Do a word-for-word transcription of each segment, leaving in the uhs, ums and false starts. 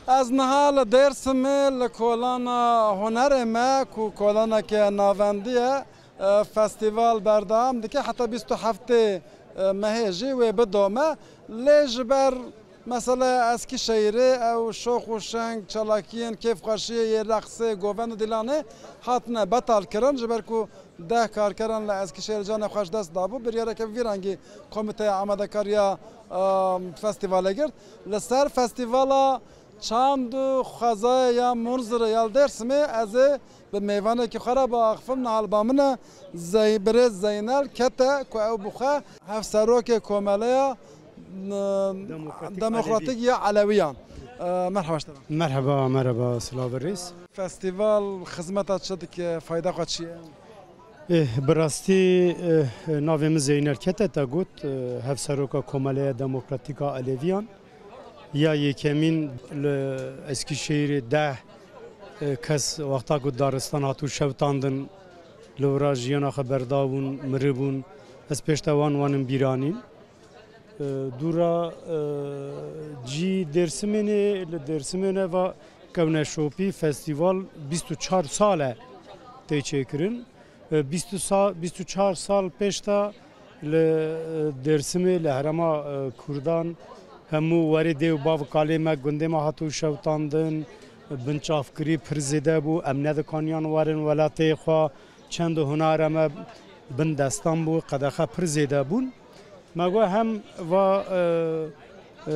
Ez niha li Dêrsimê li kolana hunerê me ku kolaneke navendî ye, e, festîval berdewam dike heta bîst û heftê mehê jî wê bidome. Lê ji ber mesela Eskîşehîrê ew şox û şeng, çalakiyên kêfxweşiyê yê reqsê, govend û dîlanê hatine betal kirin, ji ber ku deh karkeran li Eskîşehîrê canê xwe ji dest dabû. Biryareke bi vî rengî Komîteya Amadekariya, e, Festîvalê girt. Li ser festîvala çand û xwezayê ya Munzirê ya li Dêrsimê ez ê bi mêvanekî xwe re biaxifim. Niha li ba min e Zey-, birêz Zeynel Kete ku ew bi xwe hevserokê Komeleya, e, Demokratîk Demokratîk Elewî. Ya Elewiyan. E, merhaba ji te re. Merhaba, merhaba, silav û rêz. Festîval xizmeta çi dike, fayda xwe çi ye? Eh, bi rastî, eh, navê min Zeynel Kete te got, eh, hevseroka Komeleya Demokratîk a Eleviyan. Ya yekemîn li Eskîşehîrê deh, eh, kes wexta ku daristan hatû şewtandin, li wira jiyana xwe berdabûn, miribûn. Ez pêş te wan wanim bîranîn. E, dûra, e, cî Dêrsimê ne, li Dêrsimê ne va kewneşopî festîval bîst û çar sal e tê çêkirin. E, bîst û sa-, bîst û çar sal pêş de li, e, Dêrsimê, li herêma, e, Kurdan hemû werê dê û bav kalê me, gundê me hatû şewtandin, binçavkirî pir zêde bû, em nedikaniyan werin welatê xwe, çend û hunara me bin destan bû, qedexe pir zêde bûn. Me got hem va, e, e,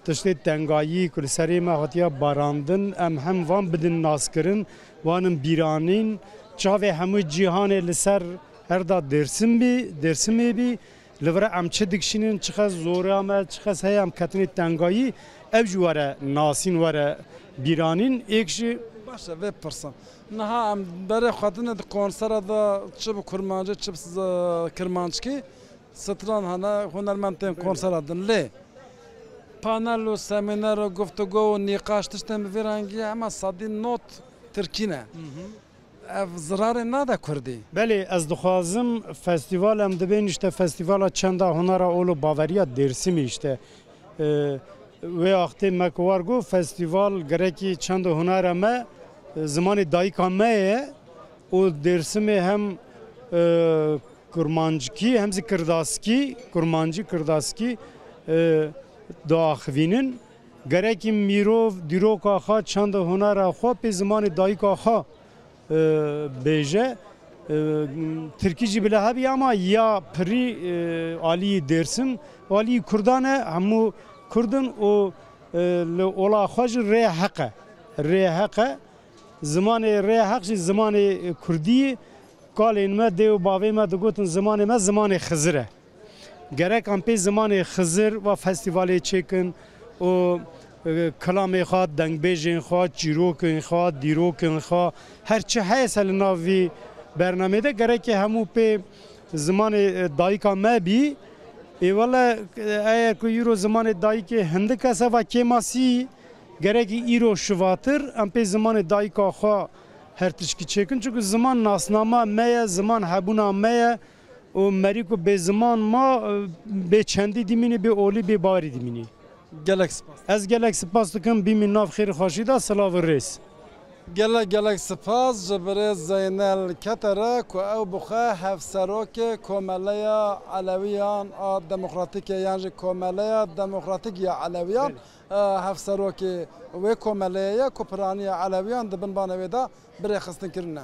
tiştê tengayî ku li serê me hatiye barandin, em hem van bidin naskirin, wanin bîranîn. Çavê hemû cîhanê li ser herda Dêrsim bî, Dêrsimê bî, li vir em çi dikişînin, çiqas zora me, çiqas heye em ketinê tengayî, ev jî were nasîn, were bîranîn. Êk jî Baş e, vê pirsa. Niha em berê xwe dine di konsera de çi bi kurmancî, çi bi z-, kirmanckî, stran hene, hunermend tên konsera din. Lê panel û semîner û guftûgo û nîqaş tiştên bi vî rengî hema sedî nod tirkî ne. Ev zirarê nade kurdî. Belê, ez dixwazim festîval em dibên işte festîvala çenda hunera ol û baveriya Dêrsimê işte. E, wê axtê me ku war got, festîval gerekî çend hunera me, e, zimanê dayika me ye û Dêrsimê hem, e, kurmanckî hem zî kirdaskî, kurmancî kirdaskî, e, diaxivînin. Gerekî mirov dîroka xwe, çend hunera xwe pê zimanê dayika xwe, e, bêje. E, tirkî jî bile hebî ama ya pirî, e, alî Dêrsim, alî Kurdan e, hemû Kurd in û, e, li ola xwe jî rê heq e. Rê heq e. Zimanê rê heq jî zimanê kurdî ye. Kalên me, dê û bavê me digotin zimanê me zimanê Xizir e. Gerek em pê zimanê Xizir va festîvalê çêkin û, e, kilamê xwe, dengbêjên xwe, çîrokên xwe, dîrokên xwe, her çi heye se li nav vî bernamê de gerekê hemû pê zimanê, e, dayika me bî. Ê wele, e, eger ku îro zimanê dayikê hindik e se va kêmasî, gerekî îro şivatir em pê zimanê dayika xwe her tişkî çêkin. Çunku ziman nasnama me ye, ziman hebûna me ye. û merî ku bê ziman ma, e, bê çendî dimînî, bê olî, bê bawerî dimînî. Gelek spas. Ez gelek spas dikim, bîmî nav xêr û xweşî de, silav û rêz. Gelek gelek spas ji birêz Zeynel Kete re ku ew bi xwe hevserokê Komeleya Elewiyan a Demokratîk e yan jî Komeleya Demokratîk ya Elewiyan, Belê. E, hevserokê wê komeleyê ye ku piraniya Elewiyan di bin banê wê de bi rêxistin kirine.